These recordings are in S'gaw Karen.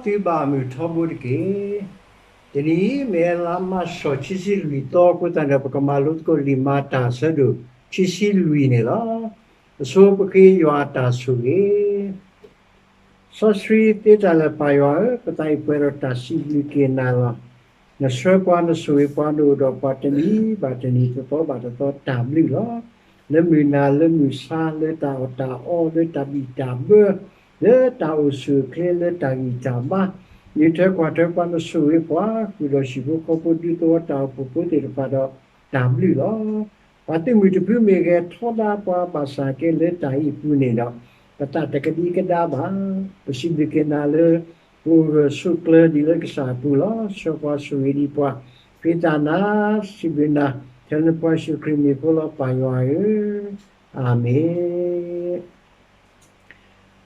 သုဘၣ်မုၢ်ထီဘိတက့ၢ်. တနံၤအံၤ မ့ၢ်ဝဲလါမၢ်ၡး ခံဆံလွံၢ်သီအဃိသတးဒီး ပကမၤလိသကိးလံာ်မၤတၢ်အဆၢဒိၣ် ခံဆံလွံၢ်န့ၣ်လီၤ. အဆိပဃ့ယွၤအတၢ်ဆိၣ်ဂ့ၤ. စီဆှံသ့တၢ်လၢာ်ပၢ်ယွၤဧၢ, ပသးအံၤပှဲၤဒီးတၢ်စံးဘျုးက့ၤနၤလီၤ. နဆှၢပှၤ နဆိၣ်ဂ့ၤပှၤ နအိၣ်ဒီးပှၤတနံၤဘၣ်တနံၤ တသီဘၣ်တသီ တၢ်ဘျုးလီၤ. လၢမုၢ်နၤလၢမုၢ်ဆါ လၢတၢ်အီၣ်တၢ်အီ လၢတၢ်ဘံၣ်တၢ်ဘၢ လၢတၢ်အိၣ်ဆူၣ်အိၣ်ချ့ လၢတၢ်ဂံၢ်တၢ်ဘါ နံၤထွဲကွၢ်ထွဲပှၤ နဆိၣ်ဂ့ၤပှၤ ဃုာ်ဒီးဟံၣ်ဖိဃီဖိ ဒူသဝီတၢ်အိၣ်ဖှိၣ်ဖိသ့ၣ်တဖၣ်ဒီး တၢ်ဘျုးလီၤ. ပှၤသုးမုၢ်တဖုမ့ၢ်ဂဲၤထီဒါပှၤ ဘၣ်ဆၣ်ကဲလၢတၢ်အံၤအပူၤန့ၣ်ဒီး ပသးတကဒံကဒါဘၣ်. ပစံးဘျုးက့ၤနၤလၢ ပအိၣ်ဂၢၢ်ဆိးကျၢၤဒ်လၢကစၢ်အပူၤလီၤ. ဆှၢပှၤဆိၣ်ဂ့ၤဒံးပှၤ ဃ့တၢ်နါ စံးဘျုးနၤ ထဲနဖိယ့ၣ်ၡူးခရံာ်မံၤအဃိလီၤ ပၢ်ယွၤဧၢ, အၤမ့ၣ်.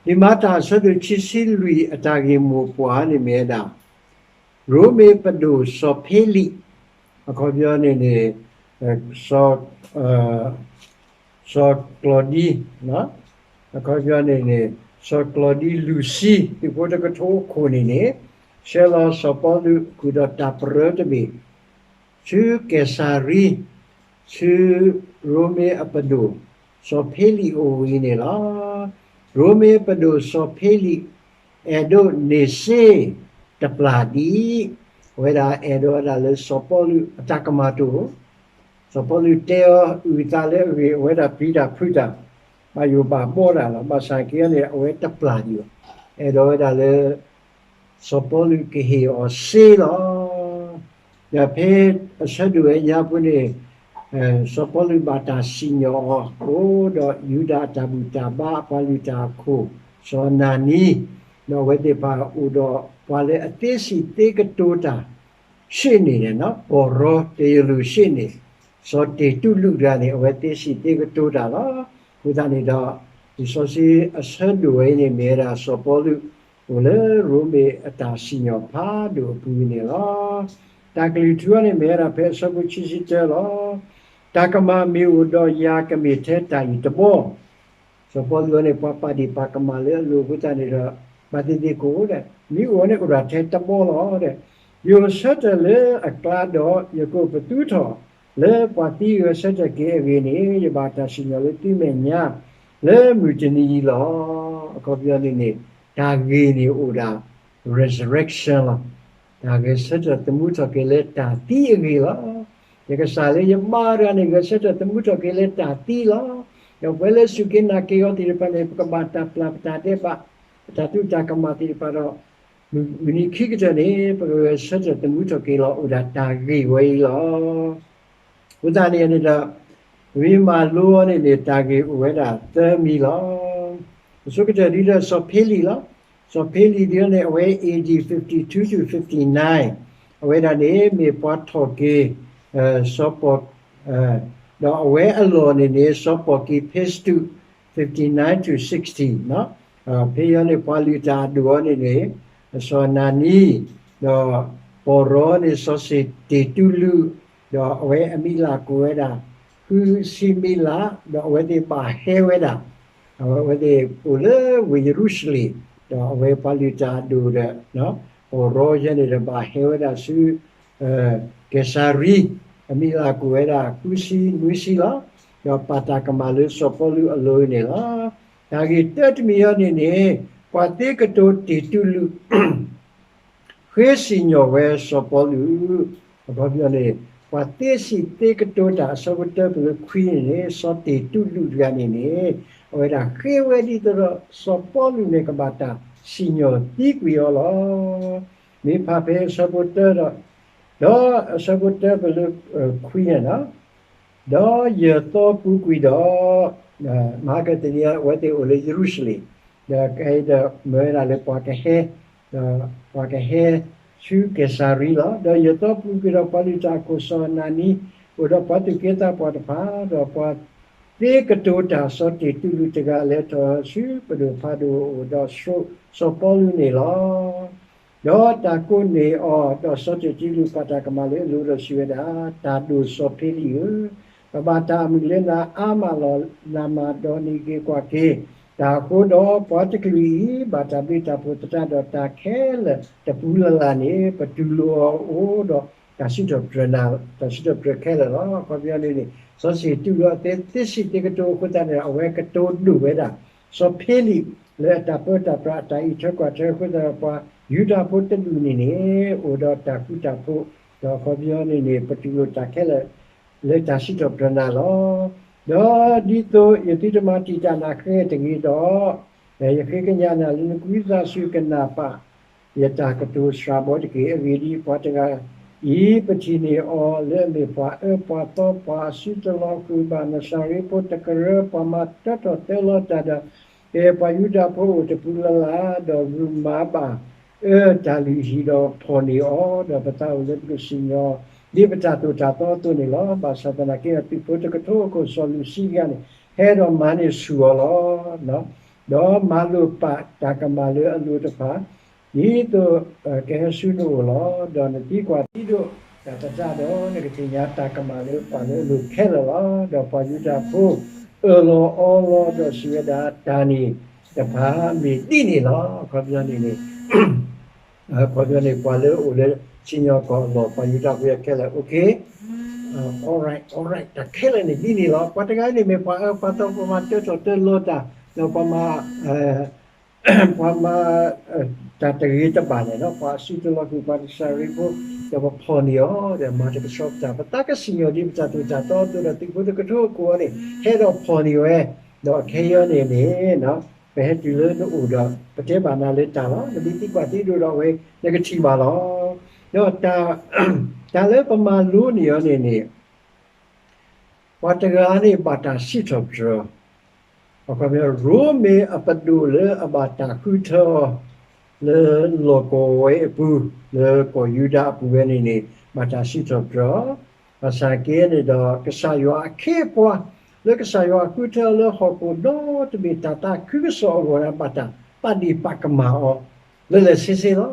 လံာ်မၤတၢ်အဆၢဒိၣ် ခံဆံလွံၢ်အတၢ်ဂ့ၢ်မိၢ်ပှၢ်န့ၣ်မ့ၢ်ဝဲဒၣ် ရိမ့ၤပဒိၣ်စီၤဖ့လံး, အခီပညီန့ၣ်န့ၣ် စီၤကျီဒံ, အခီပညီန့ၣ်န့ၣ် စီၤကျီဒံလူၤစံ သုးဖိတကထိအခိၣ်န့ၣ်န့ၣ် ဆှၢလီၤစီၤပီလူးဃုာ်ဒီးတၢ်ပရၢတဘ့ၣ် ဆူကဲၤစၤရံ ဆူရိမ့ၤအပဒိၣ် စီၤဖ့လံးအအိၣ်ဝဲန့ၣ်လီၤ. ရိမ့ၤအပဒိၣ်စီၤဖ့လံး အဲၣ်ဒိးန့ၢ်စ့တပျၢ်ဒံး, အဝဲဒၣ်အဲၣ်ဒိးဝဲဒၣ်လၢစီၤပီလူးအတၢ်ကမၣ်တအိၣ်, စီၤပီလူးတဲအီၤအုၣ်သးလၢအဂ့ၢ် အဝဲဒၣ်ပျံၤတၢ်ဖုးတၢ်, ဘၣ်ယိၣ်ဘၣ်ဘီတၢ်လီၤ. ဘၣ်ဆၣ်က့န့ၣ် အဝဲတပျၢ်ဒံးဘၣ်, အဲၣ်ဒိးဝဲဒၣ်လၢ စီၤပီလူးကဟ့ၣ်အီၤစ့လီၤ. ဒီးဖဲအဆၢဒိၣ်ဝဲညါပူၤန့ၣ် စီၤပီလူးဘၣ်တၢ်စံၣ်ညီၣ်အီၤ အိၣ်ဒီးယူဒၤအတၢ်ဘူၣ်တၢ်ဘါ အပှၤလုၢ်တၢ်အခိၣ် စီၤနၤနံ, ဒီးအဝဲသ့ၣ်တဖၣ်အိၣ်ဒီးပှၤလၢအသ့စံးသ့ကတိၤတၢ် ရှ့ၣ်န့ၣ်န့ၣ် ပီၢ်ရီတယလူၢ်ရှ့ၣ်န့ၣ် စီၤတ့ၤတူလူးတဂၤန့ၣ် အဝဲသ့စံးသ့ကတိၤတၢ်လီၤ. အဃိသတးန့ၣ်ဒီး လံာ်စီဆှံအဆၢဒိၣ်ဝဲအံၤန့ၣ် မ့ၢ်ဝဲဒၣ်စီၤပီလူး အိၣ်လၢရိမ့ၤအတၢ်စံၣ်ညီၣ်ဖးဒိၣ်အပူၤန့ၣ်လီၤ. တၢ်ကလုၢ်ထူအံၤန့ၣ် မ့ၢ်ဝဲဒၣ်ဖဲအဆၢဖိခံဆံတၢလီၤ. တၢ်ကမၣ်မ့ၢ်အိၣ်ဒီးယၤကမ့ၢ်ထဲတၢ်အံၤတဘီ စီၤပီလူးန့ၣ် ပှၤပာ်ဒ့ၣ်ပာ်ကမၣ်လၢအလိၤအဃိသတးန့ၣ်ဒီး ဘၣ်သ့ၣ်သ့ၣ်ကအိၣ်ဒီး မ့ၢ်အိၣ်န့ၣ်အိၣ်ဒၣ်ထဲတဘီလီၤဒီး ယအိၣ်ဆၢထၢၣ်လၢအကျါဒီး ယကအိၣ်ပသူထီၣ်လၢပှၤသံဂဲၤဆၢထၢၣ်က့ၤအဂ့ၢ်န့ၣ် ယဘၣ်တၢ်စံၣ်ညီၣ်လၢသုမဲာ်ညါ လၢမုၢ်တနံၤအံၤလီၤ. အခီပညီန့ၣ်န့ၣ် တၢ်ဂ့ၢ်န့ၣ်အိၣ်ဒၣ် resurrection လီၤ. တၢ်ဂဲၤဆၢထၢၣ်သမူထီၣ်က့ၤလၢတၢ်သံအဂ့ၢ်လီၤ. ယကစၢ်လၢယမါတဂၤန့ၣ် ဂဲၤဆၢထၢၣ်သမူထီၣ်က့ၤလၢတၢ်သံလီၤ. ဒီးပဝဲလၢစူၢ်က့ၤနာ်က့ၤအီၤသ့ၣ်တဖၣ်န့ၣ် ပကဘၣ်တၢ်ပျၢ်ပတၢ်ဒဲးဘး ပတၢ်တူၢ်တၢ်ကမၣ်သ့ၣ်တဖၣ်ဒီး မုၢ်နံၤခံကတၢၢ်န့ၣ် ပကဂဲၤဆၢထၢၣ်သမူထီၣ်က့ၤလီၤ အိၣ်ဒၣ်တၢ်ဂ့ၢ်ဝဲအံၤလီၤ. အဃိသတးန့ၣ်န့ၣ်ဒီး ပမ့ၢ်မၤလိအီၤန့ၣ်န့ၣ် တၢ်ဂ့ၢ်အိၣ်ဝဲဒၣ်သၢမံၤလီၤ. အဆိကတၢၢ်ဒ်ဒီးစီၤဖ့လံးလီၤ. စီၤဖ့လံးဒ်န့ၣ် အဝဲ A D fifty-two to fifty-nine အဝဲဒၣ်န့ၣ် မ့ၢ်ပှၤထီၣ်က့ၤ စီၤပီၣ် ဒီးအဝဲအလီၢ်န့ၣ်န့ၣ် စီၤပီၣ်ကံၤဖ့းစတူး fifty-nine to sixty ဖဲအံၤန့ၣ် ပှၤလုၢ်တၢ်အဒိၣ်အီၤန့ၣ်န့ၣ် စီၤနၤနံ, ဒီးပီၢ်ရီန့ၣ် စီၤစ့ၣ်တ့ၤတူလူး, ဒီးအဝဲအမံၤလၢ်ကအိၣ်ဝဲဒၣ် ဃုဆံမံၤလၢ်, ဒီးအဝဲသ့ၣ်ဘၣ်ဟဲဝဲဒၣ် အဝဲသ့ၣ်အိၣ်လၢဝ့ၢ်ယရူၤၡလ့ၣ်, ဒီးအဝဲပှၤလုၢ်တၢ်အဒိၣ်ဒီး ပီၢ်ရီယဲန့ၣ်ဒီးဘၣ်ဟဲဝဲဒၣ်ဆူ ကဲၤစၤရံ, အမံၤလၢ်ကအိၣ်ဝဲဒၣ် ဃုဆံနွံဆံလီၤ. ဒီးပာ်တၢ်ကမၣ်လၢစီၤပီလူးအလိၤန့ၣ်လီၤ. တၢ်ဂ့ၢ်တၢတမံၤအံၤန့ၣ်န့ၣ် ပှၤသ့ကတိၤတ့ၢ်တူၢ်လုၢ် ဃ့စံၣ်ညီၣ်ဝဲစီၤပီလူး, အခီပညီန့ၣ် ပှၤသ့စံးသ့ကတိၤတၢ်အဆၢဖိတၢပလၢခွံန့ၣ်န့ၣ် စီၤတ့ၢ်တူၢ်လုၢ်တဂၤန့ၣ်န့ၣ် အဝဲဒၣ်ဃ့ဝဲဒ်သိးဒီး စီၤပီလူးန့ၣ်ကဘၣ်တၢ်စံၣ်ညီၣ်သံကွံာ်အီၤလီၤ. မ့ၢ်ဖးဖဲအဆၢဖိတၢဒီး ဒီးအဆၢဖိတၢပလၢ ခွံန့ၣ်လီၤ. ဒီးယဲၢ်သီပူၤကွံာ်ဒီး မဟါကတနံၤအဝဲသ့ၣ်အိၣ်လၢယရူၤၡလ့ၣ်, ဒီးကဟဲဒီးမၢဝဲဒၣ်လၢပှၤကဟဲ, ဒီးပှၤကဟဲဆူကဲၤစၤရံလီၤ. ဒီးယဲၢ်သီပူၤကွံာ်ဒီး ပှၤလုၢ်တၢ်အခိၣ်စီၤနၤနံ အိၣ်ဒီးပှၤသူၣ်က့သးပှၢ်တဖၣ်, ဒီးပှၤသ့ကတိၤတၢ်စီၤတ့ၢ်တူၢ်လုၢ်တဂၤလဲၤထီၣ်ဆူပဒိၣ်ဖးဒိၣ်အအိၣ်ဒီးဆှၢစီၤပီလူးန့ၣ်လီၤ. ဒီးတၢ်ကိးန့ၢ်အီၤ, ဒီးစီၤတ့ၢ်တူၢ်လုၢ်ပာ်တၢ်ကမၣ်လၢအလိၤဒီးစံးဝဲဒၣ်, တၢ်ဒိၣ်စီၤဖ့လံးဧၢ, ပဘၣ်တၢ်အမုာ်လၢနၤအါမးလီၤ. နမၤဒီးနံၤဂ့ၤကွၢ်က့ၤ, တၢ်အဃိဒီးပှၤတကလုာ်အံၤ ဘၣ်တၢ်ဘျုးတၢ်ဖှိၣ်သတးဒီး တၢ်ခဲလၢာ်တပူၤလၢ်လၢ်န့ၣ် ပတူၢ်လိာ်အီၤအိၣ်ဒီးတၢ်စံးထီၣ်ပတြၢၤနၤ, တၢ်စံးထီၣ်ပတြၢၤခဲလၢာ်လီၤ. အခီပညီန့ၣ်န့ၣ် စီၤစ့ၣ်တူၢ်လိာ်အီၤသ့သ့စံးသ့ကတိၤအဃိသတးန့ၣ် အဝဲကတိၤဒိၣ်ဝဲဒၣ် စီၤဖ့လံးလၢအတၢ်ပၢတၢ်ပြးအတၢ်အံးထွဲကွၢ်ထွဲအဃိသတးဒီး ပှၤယူဒၤဖိတဒူၣ်န့ၣ်န့ၣ် အိၣ်ဒီးတၢ်ဃူတၢ်ဖိး, ဒီးအခီပညီန့ၣ်န့ၣ် ပတူၢ်လိာ်တၢ်ခဲလၢာ် လၢတၢ်စံးထီၣ်ပတြၢၤနၤလီၤ. ဒီးဒ်သိးယသုတမၤတံာ်တာ်နၤဃဲတဂ့ၤဒီး, ယဃ့ကညးနၤလၢနကွံသးစူၤကနၣ်ပာ် ယတၢ်ကတိၤစှၤဘီတက့ၢ်. အဂ့ၢ်ဒ်အံၤ, ပှၤတဂၤအံၤပထံၣ်န့ၢ်အီၤလၢအမ့ၢ်ပှၤအၢပှၤသီပှၤအစုတလီၤဃုာ်ဘၣ်နစၤရ့းဖိတကရၢ, ပှၤမၤတၢထီၣ်တၢလီၤတၢ်ဒီး ပှၤယူဒၤဖိအိၣ်တပူၤလၢ်လၢ်, ဒီးဂုာ်မၤဘၣ်အၢတၢ်လုၢ်ဟံၣ်ဒီးဖီၣ်န့ၢ်အီၤ, ဒီးပသးအိၣ်လၢပကစံၣ်ညီၣ် ဒ်ပတၢ်သိၣ်တၢ်သီအသိးန့ၣ်လီၤ. ဘၣ်ဆၣ်သနာ်က့ သုးဖိတကထိအခိၣ်စီၤလူၤစံတဂၤန့ၣ် ဟဲဒီးမၤန့ၢ်ဆူၣ်အီၤလီၤ. ဒီးမၤလိာ်ပာ်တၢ်ကမၣ်လၢအလိၤတဖၣ် ဒ်သိးကဟဲဆူနအိၣ်လီၤ. ဒီးနသံကွၢ်သံဒိးတၢ်သတးဒီး နကသ့ၣ်ညါတၢ်ကမၣ်လၢပှၤလၢအလိၤခဲလၢာ်လီၤ. ဒီးပှၤယူဒၤဖိအၢၣ်လီၤအီလီၤဒီးစံးဝဲဒၣ် တၢ်န့ၣ်တဖၣ်မ့ၢ်ဒ်န့ၣ်လီၤ. အခီပညီန့ၣ်န့ၣ် အခီပညီန့ၣ် ပှၤလၢအအိၣ်လၢစံၣ်ညီၣ်ကွီၢ်အလီၢ် ပှၤယူဒၤဖိခဲလၢာ် okay, all right, all right, တၢ်ခဲလၢာ်န့ၣ်ဒ်န့ၣ်လီၤ. ပှၤတဂၤန့ၣ်မ့ၢ်ပှၤအၢပှၤသီ ပှၤမၤတၢထီၣ်တၢလီၤတၢ်, ဒီးပှၤမၤ ပှၤမၤ တၢ်တဂ့ၤတဘၣ်န့ၣ်လီၤ. ပှၤအစုတလီၤဃုာ် ပှၤနစၤရ့းဖိ ဒီးပဖီၣ်န့ၢ်အီၤ ဒီးမၤတကဆှီပတၢ်, ပသးကစံၣ်ညီၣ်ဒ်ပတၢ်သိၣ်တၢ်သီအသိးဒီး သုးဖိတကထိအခိၣ်အံၤန့ၣ် ဟဲဒီးဖီၣ်န့ၢ်ဝဲ, ဒီးခဲအံၤန့ၣ်န့ၣ် ပဟဲတုၤလၢနအိၣ်ဒီး ပတဲဘၣ်နၤလၢတၢ်လီၤ. နမ့ၢ်သံကွၢ်သံဒိးဒီးဝဲ နကထံၣ်ဘၣ်လီၤ. ဒီး တၢ်လၢပမၤလိန့ၢ်အီၤန့ၣ်န့ၣ် ပှၤတဂၤန့ၣ်ဘၣ်တၢ်စံးထီၣ်ပတြၢၤ, ရိမ့ၤအပဒိၣ်လၢအဘၣ်တၢ်ဃုထၢအီၤ လၢလီၢ်ကဝီၤဝဲအပူၤ လၢကီၢ်ယူဒၤအပူၤဝဲန့ၣ်န့ၣ် ဘၣ်တၢ်စံးထီၣ်ပတြၢၤ, ဘၣ်ဆၣ်က့န့ၣ်ဒီး ကစၢ်ယွၤအခ့အပှၤ လၢကစၢ်ယွၤဃုထၢအီၤလၢဟီၣ်ခိၣ်ဒီတဘ့ၣ် တၢ်သးခုကစီၣ်အဂီၢ်န့ၣ် ဘၣ်တၢ်ပာ်ဒ့ၣ်ပာ်ကမၣ်အီၤ လၢလၢဆ့ဆ့လီၤ.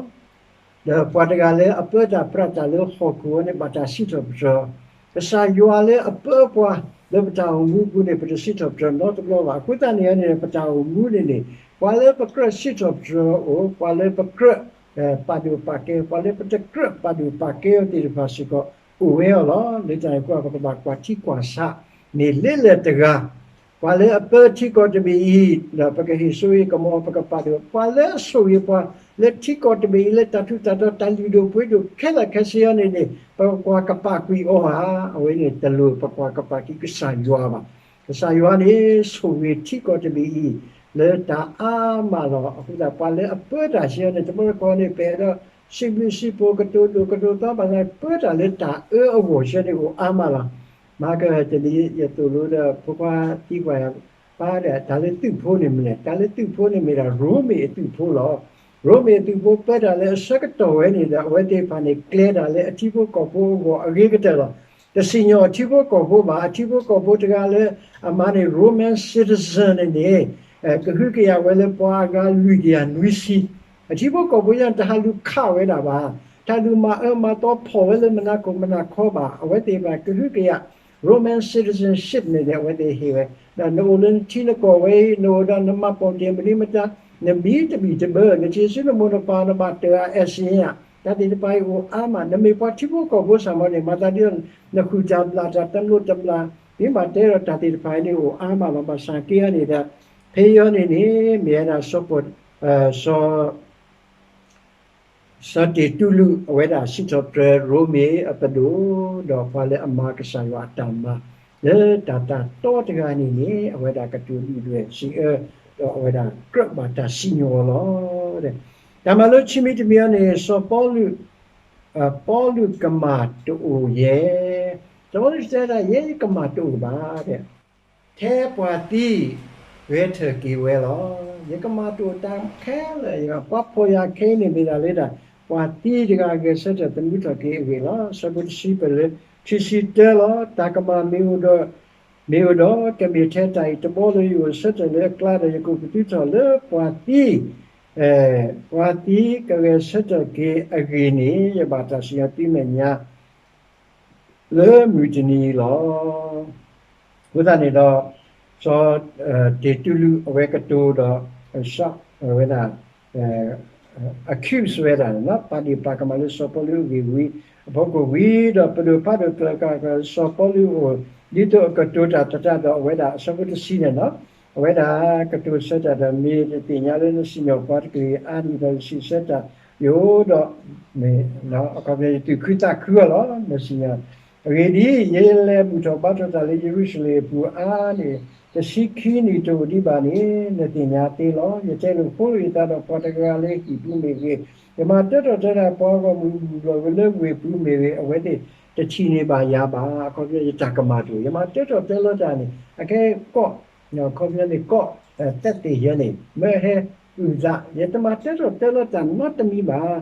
ဒီးပှၤတဂၤလၢအပၢတၢ်ပြးတၢ်လၢဟီၣ်ခိၣ်အံၤန့ၣ် ဘၣ်တၢ်စံးထီၣ်ပတြၢၤ, ကစၢ်ယွၤလၢအပၢပှၤ လၢပတၢ်အိၣ်မူအပူၤန့ၣ် ပတစံးထီၣ်ပတြၢၤနီတဘျီဘၣ်. အဃိသတးန့ၣ်န့ၣ် ပတၢ်အိၣ်မူန့ၣ်န့ၣ် ပှၤလၢပကြၢးစံးထီၣ်ပတြၢၤအီၤအိၣ်, ပှၤလၢပကြၢး ပာ်ဒိၣ်ပာ်ကဲ, ပှၤလၢပတကြၢးပာ်ဒိၣ်ပာ်ကဲအီၤသ့ၣ်တဖၣ်စ့ၢ်ကီး အိၣ်ဝဲအီၤလီၤ. လၢတၢ်န့ၣ်အဃိ ပကဘၣ်ကွၢ်ထံကွၢ်ဆး မ့ၢ်လၢလၢတဂၤ ပှၤလၢအပၢထံကီၢ်တဘ့ၣ်အံၤ ဒီးပကဟ့ၣ်ဆိၣ်ဂ့ၤကမီၤ ပကပာ်ဒိၣ်, ပှၤလၢအဆိၣ်ဂ့ၤပှၤ လၢထံကီၢ်တဘ့ၣ်အံၤ လၢတၢ်ထူးတၢ်တီၤ တၢ်လုၢ်ဒိၣ်ပှ့ၤဒိၣ်ခဲလၢာ်ခဲဆ့အံၤန့ၣ်န့ၣ် ပကွၢ်ကပာ်ကွံာ်အီၤဧါ. အဝဲန့ၣ်တလိၣ်ပကွၢ်ကပာ်ကွံာ်ကစၢ်ယွၤဘၣ်. ကစၢ်ယွၤန့ၣ် ဆိၣ်ဂ့ၤထံကီၢ်တဘ့ၣ်အံၤ လၢတၢ်အါမးလီၤ. အဃိသတး ပှၤလၢအပၢတၢ်ဆံးအံၤန့ၣ် တဘျီတခီၣ်န့ၣ် ပအဲၣ်ဒိး စံးဘျုးစံးဖှိၣ် ကတိၤဒိၣ်ကတိၤသီဘၣ်သး ပၢတၢ်လၢတၢ်အၢအဂီၢ်ဆံးန့ၣ် အိၣ်အါမးလီၤ. မဟါကတနံၤ ယသိၣ်လိဒီးဖိခွါသံကွၢ်ယၤ ပၢ်ဒီး တၢ်လၢသုးဖိန့ၣ်မနုၤလဲၣ်. တၢ်လၢသုးဖိန့ၣ်မ့ၢ်ဒၣ် ရိမ့ၤအသုးဖိလီၤ. ရိမ့ၤအသုးဖိ ပၢတၢ်လၢအဆၢကတီၢ်ဝဲန့ၣ်ဒီး အဝဲသ့ၣ်တဖၣ်န့ၣ် ကျဲတၢ်လၢအထံဖိကီၢ်ဖိအဂီၢ်အဂ့ၤကတၢၢ်လီၤ. တစံၣ်ညီၣ်အထံဖိကီၢ်ဖိဘၣ်. အထံဖိကီၢ်ဖိတဂၤလၢအမၤန့ၢ် Roman citizen န့ၣ်န့ၣ် ကဟုကယာ်ဝဲလၢပှၤအဂၤလွံၢ်ကယၤနွံဆံ. အထံဖိကီၢ်ဖိယါန့ၣ် တဟးလူၤခးဝဲဒၣ်ဘၣ်. တဟးလူၤမၤအၢမၤသီဖီၣ်ဝဲလၢမနၤခိၣ်မနၤခီဘၣ်. အဝဲသ့ၣ်တဖၣ် ကဟုကယာ် Roman citizenship န့ၣ်န့ၣ် အဝဲသ့ၣ်ဟ့ၣ်ဝဲ, ဒီးနအိၣ်လၢနထံနကီၢ်ဝဲအံၤ နအိၣ်ဒီးနမှတ်ပုံတင် မနုၤမတၤ နဘံတဘံၣ်တဘၢ နစံးဆူနမိၢ်နပၢ် နဘၣ်တၢၢ်အ accent ဧါ. တၢ်သ့ၣ်တဖၣ်အံၤအိၣ်အါမး. နမ့ၢ်ပှၤထံဖိကီၢ်ဖိစ့ၢ်ကီးန့ၣ် မၤသးဒ်သိး နဃုာ်တၢ်ဘျၣ်တၢ် တမျီတဘျၣ် မ့ၢ်ဘၣ်တဲဒီး တၢ်သ့ၣ်တဖၣ်အံၤန့ၣ်အိၣ်အါမးလီၤ. ဘၣ်ဆၣ်က့အံၤန့ၣ်ဒီး ဖဲအံၤန့ၣ်န့ၣ် မ့ၢ်ဝဲဒၣ်စီၤပီၣ် စီၤ စီၤစ့ၣ်တူၢ်လိာ် အဝဲဒၣ်စံးထီၣ်ပတြၢၤရိမ့ၤအပဒိၣ် ဒီးပှၤလၢအမၤကစၢ်ယွၤအတၢ်မၤ လၢတၢ်သးတီတဂၤန့ၣ်န့ၣ် အဝဲဒၣ်ကတိၤဒုၣ်ဒွဲၣ်စံးအၢ ဒီးအဝဲဒၣ်ကြၢးဘၣ်တၢ်စံၣ်ညီၣ်လီၤ. တၢ်မၤလိခံမံၤတမံၤအံၤန့ၣ် စီၤပီလူး ပီလူးကမၣ်တအိၣ်ယဲ, စီၤပီလူးတဲဒၣ် ယဲယကမၣ်တအိၣ်ဘၣ် ထဲပှၤသံဂဲၤဆၢထၢၣ်က့ၤဝဲလီၤ. ယကမၣ်တအိၣ်တၢ်ခဲလၢာ်, ယကပှၤဖှီၣ်ယာ်ခဲအံၤန့ၣ်မ့ၢ်ဒၣ်လၢဒၣ် ပှၤသံတဂၤဂဲၤဆၢထၢၣ်သမူထီၣ်က့ၤအဂ့ၢ်လီၤ. ဆၢဖိတဆံပၢၢ်လၢခံဆံတၢလီၤ. တၢ်ကမၣ်မ့ၢ်အိၣ်ဒီး မ့ၢ်အိၣ်ဒီး ကမ့ၢ်ထဲတၢ်အံၤတဘီလၢယအိၣ်ဆၢထၢၣ်လၢအကျါဒီး ယကအိၣ်ကသုထီၣ်လၢပှၤသံ ပှၤသံကဂဲၤဆၢထၢၣ်က့ၤအဂ့ၢ်န့ၣ် ယဘၣ်တၢ်စံၣ်ညီၣ်သုမဲာ်ညါ လၢမုၢ်တနံၤအံၤလီၤ. အဃိသတးန့ၣ်ဒီး စီၤတ့ၤတူလူး အဝဲကတိၤဒီး စီၤ အဝဲဒၣ် accuse ဝဲဒၣ်န့ၣ် ပာ်ဒ့ၣ်ပာ်ကမၣ်လၢစီၤပီလူးအဂ့ၢ်ဝံၤ အဖီခိၣ်ဝံၤဒီး ပဒိၣ်ဖးဒိၣ်ကျၢၤကၢ်စီၤပီလူးအအိၣ် ဒ်သိးအကတိၤတၢ်သတးဒီး အဝဲဒၣ်အဆၢဖိတဆံန့ၣ်လီၤ. အဝဲဒၣ်ကတိၤဆၢတၢ်ဒီး မ့ၢ်တသ့ၣ်ညါလၢနစံၣ်ညီၣ်ပှၤတကလုာ်အါဒံးဒီး ယစံးဆၢတၢ် ယအိၣ်ဒီး အခီပညီ ယသူၣ်ခုသးခုအီၤလီၤ. နစံၣ်ညီၣ် အဂ့ၢ်ဒ်အံၤ, ယလဲၤဘူၣ်ထီၣ်ဘါထီၣ်တၢ်လၢယရူၤၡလ့ၣ်အပူၤအါန့ၢ် တဆံခံနံၣ်တအိၣ်ဒံးဘၣ်န့ၣ် နသ့ၣ်ညါသ့လီၤ. ယတဲလိာ်ဖိးလိာ်ယသးဒီးပှၤတဂၤဂၤလၢဟံၣ်ပူၤမ့ၢ်ဂ့ၤ, ယမၤတၢထီၣ်တဲတၢ်ပှၤဂီၢ်မုၢ်ဘူၣ်လီၢ်ဂ့ၤလၢဝ့ၢ်ပူၤမ့ၢ်ဂ့ၤ, အဝဲသ့ၣ်တထံၣ်န့ၢ်ဘၣ်ယၤဘၣ်. အခီပညီ ယတၢ်ကမၣ်တအိၣ်, ယမၤတၢထီၣ်တဲလီၤတၢ်န့ၣ် အကဲကီၢ် အခီပညီန့ၣ် ကီၢ်သဲးသ့ၣ်ယဲန့ၣ် မၢဟဲအုၣ်သး, ယတမၤတၢထီၣ်တဲလီၤတၢ်နီတမံၤဘၣ်.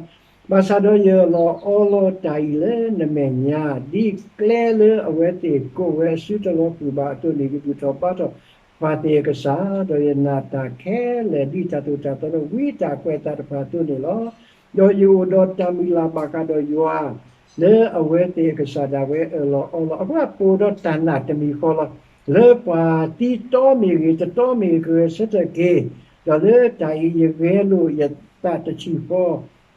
ဘၣ်ဆၣ်ဒီးယအၢၣ်လီၤအီလီၤတၢ်အံၤလၢနမဲာ်ညါ, ဒ်ကျဲလၢအဝဲသ့ၣ်ကိးဝဲအစုတလီၤပှၤဘၣ်အသိးန့ၣ်, ယဘူၣ်ထီၣ်ဘါထီၣ်ပှၤသ့ၣ်အကစၢ်, ဒီးယနာ်တၢ်ခဲလၢာ်ဒ်တၢ်သိၣ်တၢ်သီဒီးဝံတၢ်ကွဲးအသးတဖၣ်အသိးန့ၣ်လီၤ. ဒီးယအိၣ်ဒီးတၢ်မုၢ်လၢ်ဘၣ်ဃးဒီးယွၤ လၢအဝဲသ့ၣ်အကစၢ်ဒၣ်ဝဲအၢၣ်လီၤအီလီၤ, အဃိပအိၣ်ဒီးတၢ်နာ်တမံၤဃီလီၤ. လၢပှၤသံတီမ့ၢ်ဂ့ၤ, တတီမ့ၢ်ဂ့ၤ, ကဂဲၤဆၢထၢၣ်က့ၤ, ဒီးလၢတၢ်အံၤ ယဂဲၤလိာ်ယသးတဆံ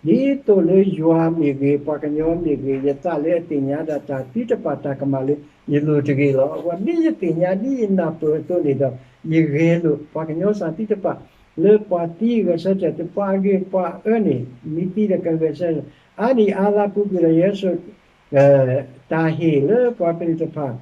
ဃီ, ဒ်သိးလၢယွၤမ့ၢ်ဂ့ၤ, ပှၤကညီမ့ၢ်ဂ့ၤ, ယသးလၢအသ့ၣ်ညါဒၣ်တၢ်သံတဖၣ်တၢ်ကမၣ်လၢယလိၤတဂ့ၤလီၤ. အဝဲဒ်ယသ့ၣ်ညါ ဒ်ယနၢ်ပၢၢ်အသိးန့ၣ်ဒီး ယဂဲၤလိာ်ပှၤကညီစၢ်သံတဖၣ် လၢပှၤသံဂဲၤဆၢထၢၣ် ပှၤအဂ့ၤပှၤအၢန့ၣ် မ့ၢ်သံဒီးကဂဲၤဆၢထၢၣ်, အါနံၣ်အါလါပူၤကွံာ်ဒီး ယဟဲစိာ် တၢ်ဟ့ၣ်လၢပှၤကလုာ်တဖၣ်,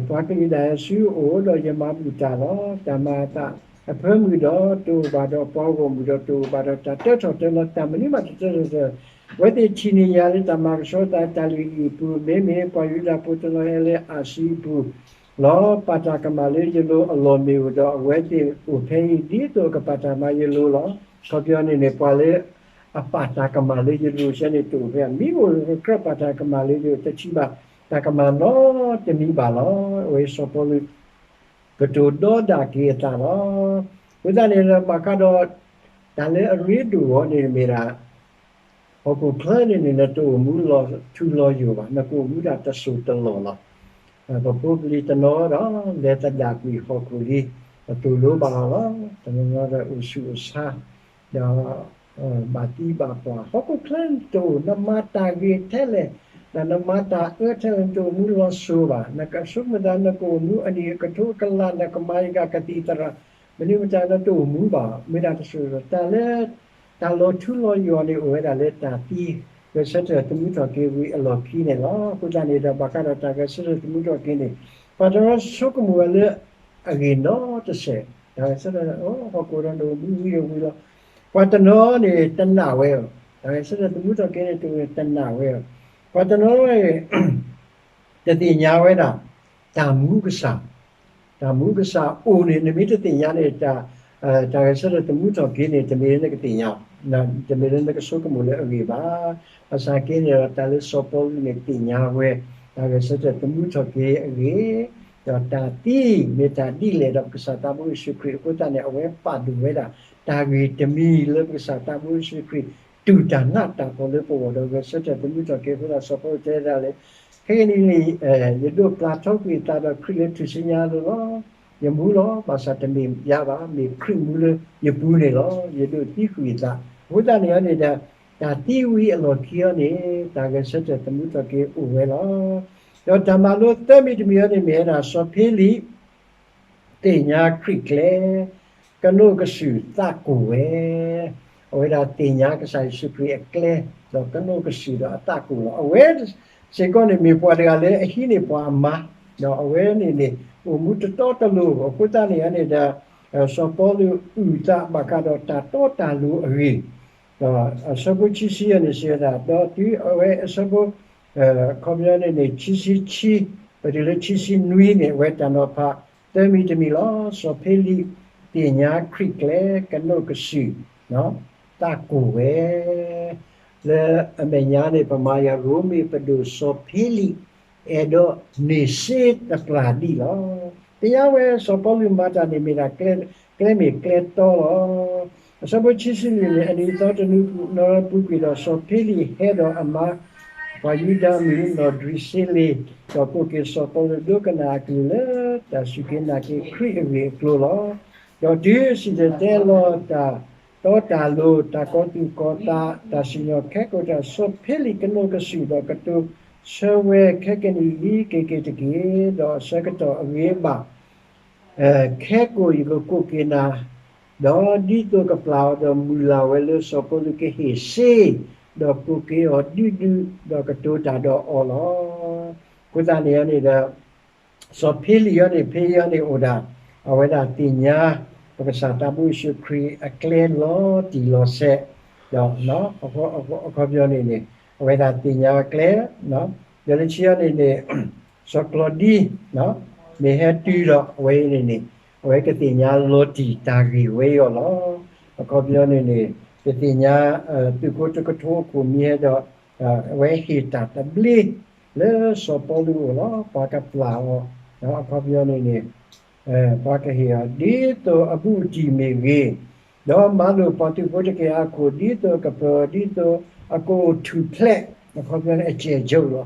ပှၤကလုာ်ဒၣ်ယဲဆူအအိၣ်ဒီး ယမၤဘူၣ်တၢ်လီၤ. တၢ်မၤအသးအဖၢမုၢ်ဒီး တအိၣ်ဘၣ်ဒီးပှၤဂီၢ်မုၢ်ဒီး တအိၣ်ဘၣ်ဒီးတၢ်တၢထီၣ်တၢလီၤ, တၢ်မနုၤမးတတၢထီၣ်တၢလီၤ. အဝဲသ့ၣ်ထံၣ်န့ၢ်ယၤလၢတၢ်မၤကဆှီသးတၢ်လုၢ်ဟံၣ်အပူၤ, မ့မ့ၢ်ပှၤယူဒၤဖိတနီၤဟဲလၢအၤစံအပူၤလီၤ. ပာ်တၢ်ကမၣ်လၢယလိၤအလီၢ်မ့ၢ်အိၣ်ဒီး အဝဲသ့ၣ်အိၣ်ဖဲအံၤ ဒ်သိးအကပာ်တၢ်မၤယလိၤလီၤ. အခီပညီန့ၣ်န့ၣ် ပှၤလၢအပာ်တၢ်ကမၣ်လၢယလိၤစဲန့ၣ် တအိၣ်ဖဲ မ့ၢ်အိၣ်ကြၢးပာ်တၢ်ကမၣ်လၢယလိၤ တထံၣ်ဘၣ်တၢ်ကမၣ်နီတမံၤဘၣ်လီၤ. အဝဲစီၤပီလူး ကတိၤဒီဒၣ်က့ၤအသးလီၤ. အဃိသတးန့ၣ်ဒီး ဘၣ်ဃးဒီး တၢ်လၢအရ့ဒိၣ်အီၤန့ၣ်မ့ၢ်ဒၣ် ဟီၣ်ခိၣ်ချၢန့ၣ်န့ၣ် နတအိၣ်မူလီၤထူလီၤယိာ်ဘၣ်, နကအိၣ်မူဒၣ်တစိၢ်တလီၢ်လီၤ. ပဖိပလံၤတနီၤဒီး လဲၤသဒၣ်ကွံာ်ဟီၣ်ခိၣ်လံ, ပသိၣ်လိဘၣ်အီၤလီၤ. တနီၤနီၤဒီးအိၣ်ဆူၣ်အိၣ်ဆါ, ဒီး ဘၣ်သံဘၣ်ပှၢ်, ဟီၣ်ခိၣ်ချၢန့ၣ်တအိၣ် နမၤတၢ်ဂ့ၤထဲလဲၣ်, ဒီးနမၤတၢ်အၢထဲလဲၣ် နတအိၣ်မူလီၤစိၤဘၣ်. နကဆိကမိၣ်သး နကအိၣ်မူအနံၣ်အကထိကလး, နကမၤယကၤကသံၣ်သရၣ်, မနုၤမတၤ နတအိၣ်မူဘၣ်, မ့ၢ်ဒၣ်တစိၢ်တလီၢ်. တၢ်လၢ တၢ်လီၤထူလီၤယိာ်န့ၣ် အိၣ်ဝဲဒၣ်လၢတၢ်သံဂဲၤဆၢထၢၣ်သမူထီၣ်က့ၤဝံၤအလီၢ်ခံန့ၣ်လီၤ. အဃိသတးန့ၣ်ဒီး ဘၣ်ဃးဒီးတၢ်ဂဲၤဆၢထၢၣ်သမူထီၣ်က့ၤန့ၣ် ပှၤတနီၤဆိကမိၣ်ဝဲလၢအဂ့ၢ်နီတစဲး, တၢ်ဂဲၤဆၢထၢၣ် ဟီၣ်ခိၣ်ဒီးနအိၣ်မူဝံၤဒီးဝံၤလီၤ. ပှၤတနီၤန့ၣ်တနာ်ဝဲ, တၢ်ဂဲၤဆၢထၢၣ်သမူထီၣ်က့ၤန့ၣ် တနာ်ဝဲ, ပှၤတနီၤန့ၣ် တသ့ၣ်ညါဝဲဒၣ် တၢ်မူကစၢ်, တၢ်မူကစၢ်အိၣ်န့ၣ် နမ့ၢ်တသ့ၣ်ညါန့ၣ် တၢ်ဂဲၤဆၢထၢၣ်သမူထီၣ်က့ၤန့ၣ် တမ့ၢ်လၢနကသ့ၣ်ညါ, တမ့ၢ်လၢနကဆိကမိၣ်လၢအဂ့ၢ်ဘၣ်. ဘၣ်ဆၣ်က့န့ၣ်ဒီး တၢ်လၢစီၤပီလူးန့ၣ်သ့ၣ်ညါဝဲ တၢ်ဂဲၤဆၢထၢၣ်သမူထီၣ်က့ၤအဂ့ၢ်, ဒီးတၢ်သံမ့ၢ်တၢ်ဒ်လဲၣ်ဒီးပကစၢ်သးဘိယ့ၣ်ၡူးခရံာ်အဃိသတးန့ၣ် အဝဲပာ်ဒိၣ်ဝဲဒၣ် တၢ်ဂ့ၢ်တမံၤလၢပကစၢ်သးဘိယ့ၣ်ၡူးခရံာ် တူၢ်တၢ်နးတၢ်ဖှီၣ်လၢပဂီၢ်ဒီး ဂဲၤဆၢထၢၣ်သမူထီၣ်က့ၤအဃိသတး စီၤပီလူးတဲဒၣ်လၢ ခဲကနံၣ်အံၤ ယဒိးပျၢ်ထီကွံာ်အသးဒီးခရံာ်လၢထူၣ်စုညါအလိၤလီၤ. ယမူလီၤ, ဘၣ်ဆၣ်တမ့ၢ်ယၤဘၣ်, မ့ၢ်ခရံာ်မူလၢယပူၤန့ၣ်လီၤ. ယဒိးသံကွံာ်အသး, အဃိသတးန့ၣ်န့ၣ်ဒီး တၢ်သံဝံၤအလီၢ်ခံအီၤန့ၣ် တၢ်ဂဲၤဆၢထၢၣ်သမူထီၣ်က့ၤအိၣ်ဝဲလီၤ. ဒီးတၢ်မၤလိသၢမံၤတမံၤအီၤန့ၣ်မ့ၢ်ဝဲဒၣ် စီၤဖ့လံး သ့ၣ်ညါခရံာ်ကျဲ, ကနိးကစုာ်သးကိၢ်ဝဲ, အဝဲဒၣ်သ့ၣ်ညါကစၢ်ယ့ၣ်ၡူးခရံာ်အကျဲ, ဒီးကနိးကစုာ်ဒီးအသးကိၢ်လီၤ. အဝဲစ့ၢ်ကီးန့ၣ်မ့ၢ်ပှၤတဂၤလၢအဟံးန့ၢ်ပှၤအမါ, ဒီးအဝဲန့ၣ်န့ၣ် အိၣ်မူတတီတလိၤ, အဃိသတးန့ၣ်န့ၣ်ဒီး စီၤပီလူးအုၣ်သးဘၣ်ဃးဒီးတၢ်တီတၢ်လိၤအဂ့ၢ်, ဒီးအဆၢဖိခံဆံအန့ၣ်စံးဝဲဒၣ်, ဒီးတုၤအဝဲအဆၢဖိ ခီပညီန့ၣ်န့ၣ် ခံဆံခံ ပတုၤလၢခံဆံနွံန့ၣ် အဝဲတၢ်နီၤဖးသၢမံၤတမံၤလီၤ. စီၤဖ့လံးသ့ၣ်ညါခရံာ်ကျဲ ကနိးကစုာ် သးကိၢ်ဝဲ, လၢအမဲာ်ညါန့ၣ် ပမၤယၤရိမ့ၤပဒိၣ်စီၤဖ့လံး အဲၣ်ဒိးန့ၢ်စ့တပျၢ်ဒံးလီၤ. သ့ၣ်ညါဝဲစီၤပီလူးမၤတၢ်န့ၣ်မ့ၢ်ဒၣ် ကျဲမ့ၢ်ကျဲတီလီၤ. အဆၢဖိခံဆံလွံၢ်န့ၣ် အနံၤသီတနွံပူၤ နီၢ်ပူၤကွံာ်ဒီး စီၤဖ့လံးဟဲဒီးအမါ ပှၤယူဒၤမုၣ်နီၢ်ဒြံးစ့လ့း, ဒီးကိးက့ၤစီၤပီလူးဒိကနၣ်အကလုၢ်လၢတၢ်စူၢ်က့ၤနာ်က့ၤခရံာ်အဂ့ၢ်အကျိၤလီၤ. ဒီးတုၤစံၣ်တဲၤတဲလီၤတၢ်တီတၢ်လိၤ, တၢ်ကီၤသူၣ်ကီၤသး, တၢ်စံၣ်ညီၣ်ခဲကိာ်တၢ်, စီၤဖ့လံးကနိးကစုာ်ဒီးကတိၤဆၢဝဲ, ခဲကနံၣ်အံၤက့ၤက့ၤတက့ၢ်. ဒီးအဆၢကတီၢ်အဂ့ၤဘၣ် ခဲကိာ်ယကကိးက့ၤနၤ, ဒီးဒ်သိးကပျၢ်အီၤဒီးမုၢ်လၢ်ဝဲလၢစီၤပီလူးကဟ့ၣ်စ့, ဒီးကိးက့ၤအီၤဒုးဒုး, ဒီးကတိၤတၢ်ဒီးအီၤလီၤ. အဃိသတးန့ၣ်န့ၣ်ဒီး စီၤဖ့လံးအံၤန့ၣ် ဖဲအံၤန့ၣ်အိၣ်ဒၣ် အဝဲဒၣ်သ့ၣ်ညါ ပကစၢ်သးဘိယ့ၣ်ၡူးခရံာ်အကျဲလီၤတံၢ်လီၤဆဲး, ဒီးအခီပညီန့ၣ်န့ၣ် အဝဲဒၣ်သ့ၣ်ညါအကျဲ, ဒီးလၢခံအံၤန့ၣ်န့ၣ် စီၤကျီဒံ မ့ၢ်ဟဲတုၤဒီးအဝဲအံၤန့ၣ်န့ၣ် အဝဲကသ့ၣ်ညါလီၤတံၢ်တၢ်ဂ့ၢ်ဝဲအံၤအီၤလီၤ. အခီပညီန့ၣ်န့ၣ် ကသ့ၣ်ညါ သုးခိၣ်တကထိအခိၣ်မ့ၢ်ဟဲဒီး အဝဲဟ့ၣ်တၢ်သဘျ့ လၢစီၤပီလူးအအိၣ်လီၤ. ပှၤကပျၢ်အီၤ, အခီပညီန့ၣ်န့ၣ် ပှၤကဟ့ၣ်အီၤ ဒ်သိးအဘူးအတံၢ်မ့ၢ်ဂ့ၤ, ဒီးမၤလိာ်ပှၤသုးဖိတကယၤအခိၣ် ဒ်သိးအကပၢၤအီၤ ဒ်သိးအကအိၣ်ထူၣ်ဖျဲး, အခီပညီန့ၣ် အစဲးကၠိလီၤ.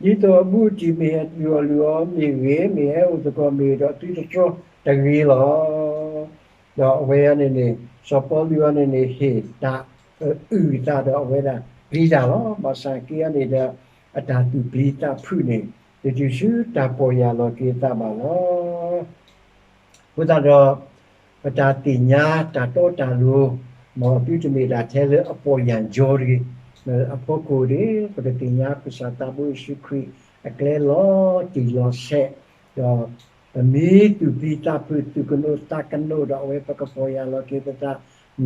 ဒ်သိးအဘူးအတံၢ်မ့ၢ်ဟဲတုၤအီၤလုၢ်အီၤမ့ၢ်ဂ့ၤ, မ့ၢ်ဟဲအိၣ်သကိးမ့ၢ်ဒီးသုတတြီတဂ့ၤလီၤ. ဒီးအဝဲအံၤန့ၣ်န့ၣ် စီၤပီလူးအံၤန့ၣ်န့ၣ် ဟ့ၣ်တၢ်အုၣ်အသးဒီးအဝဲဒၣ်ပျံၤတၢ်လီၤ. ဘၣ်ဆၣ်က့အံၤန့ၣ်ဒီး အတၢ်သူၣ်ပျံၤသးဖုးန့ၣ် တတုၤဆူတၢ်ပီၢ်ယၢ်လီၤက့ၤအသးဘၣ်လီၤ. အဃိသတးဒီး ပတၢ်သ့ၣ်ညါတၢ်တီတၢ်လိၤ မ်သုတမ့ၢ်ဒၣ်ထဲလၢအပီၢ်ယၢ်ယီတဂ့ၤ, အဖီခိၣ်န့ၣ် ပကသ့ၣ်ညါကစၢ်သးဘိယ့ၣ်ၡူးခရံာ်အကျဲလီၤတံၢ်လီၤဆဲး, ဒီးပမ့ၢ်သူၣ်ပျံၤသးဖုး သူၣ်ကနိးသးကနိးဒီး အဝဲပကပီၢ်ယၢ်လီၤက့ၤပသး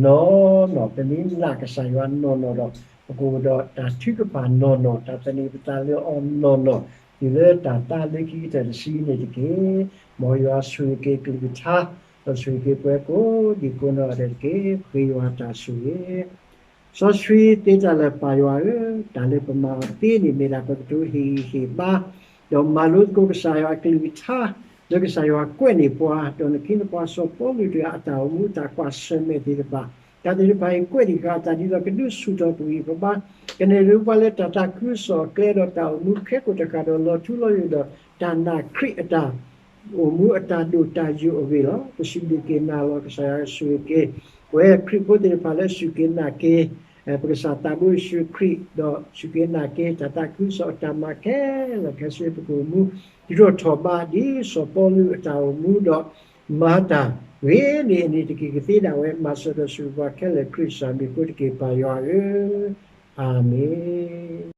နီၢ်နီၢ်, ပမ့ၢ်နာ်ကစၢ်ယွၤနီၢ်နီၢ်ဒီး ပကအိၣ်ဒီးတၢ်ထုကဖၣ်နီၢ်နီၢ်, တၢ်သန့ၤပသးလၢအီၤနီၢ်နီၢ်, တုၤလၢတၢ်သါလၢခံကတၢၢ်တဆံန့ၣ်တက့ၢ်. မ်ယွၤဆိၣ်ဂ့ၤက့ၤအကလုၢ်ကထါ, ဒီးဆိၣ်ဂ့ၤက့ၤပှၤကိးဒံးကိးနီၢ်ဂၤဒဲးတက့ၢ်. ပဃ့ယွၤတၢ်ဆိၣ်ဂ့ၤ စီဆှံသ့တၢ်လၢာ်ပၢ်ယွၤဧၢ, တၢ်လၢပမၤအီၤသ့န့ၣ် မ့ၢ်ဒၣ်ပကတိၤဟ့ၣ်ဂံၢ်ဟ့ၣ်ဘါ, ဒီးမၤလိသကိးကစၢ်ယွၤအကလုၢ်ကထါ, လၢကစၢ်ယွၤကွဲးန့ၢ်ပှၤ, ဒီးနခ့နပှၤစီၤပီလူးတဂၤအတၢ်အိၣ်မူအတၢ်ကွၢ်ဆၢၣ်မဲာ်သ့ၣ်တဖၣ်, တၢ်သ့ၣ်တဖၣ်အံၤကွဲးတံၢ်ဃာ်အသးဒ်သိးကဒုးဆူၣ်ထီၣ်ပဂံၢ်ပဘါ, ကန့ၢ်လၢပှၤလၢတၢ်သးခုကစီၣ်အကျဲဒီးတၢ်အိၣ်မူခဲကိာ်တဃၣ်ဒီးလီၤထူလီၤယိာ်ဒီးတၢ်နာ်ခရံာ်အတၢ် အိၣ်မူအတၢ်ဒိၣ်တၢ်ယိာ်အဂ့ၢ်လီၤ. ပစံးဘျုးက့ၤနၤလီၤ. ကစၢ်ယွၤဆိၣ်ဂ့ၤက့ၤ ပဝဲခရံာ်ဖိသ့ၣ်တဖၣ်လၢစူၢ်က့ၤနာ်က့ၤ ပကစၢ်သးဘိယ့ၣ်ၡူးခရံာ်, ဒီးစူၢ်က့ၤနာ်က့ၤတၢ်သးခုကစီၣ်အတၢ်မၤခဲလၢာ်ခဲဆ့ ပကအိၣ်မူ ဒုးထီၣ်ထီၣ်ဘးဒ်စီၤပီလူးအတၢ်အိၣ်မူဒီး မၤတၢ်ဂ့ၤန့ၢ်အန့ၣ်တက့ၢ်. ကသ့ဒၣ်ဝဲ မၤစၢၤဒီးဆိၣ်ဂ့ၤပှၤခဲလၢာ် ခရံာ်စၢ်မံၤအဃိတက့ၢ် ပၢ်ယွၤဧၢ, အၤမ့ၣ်.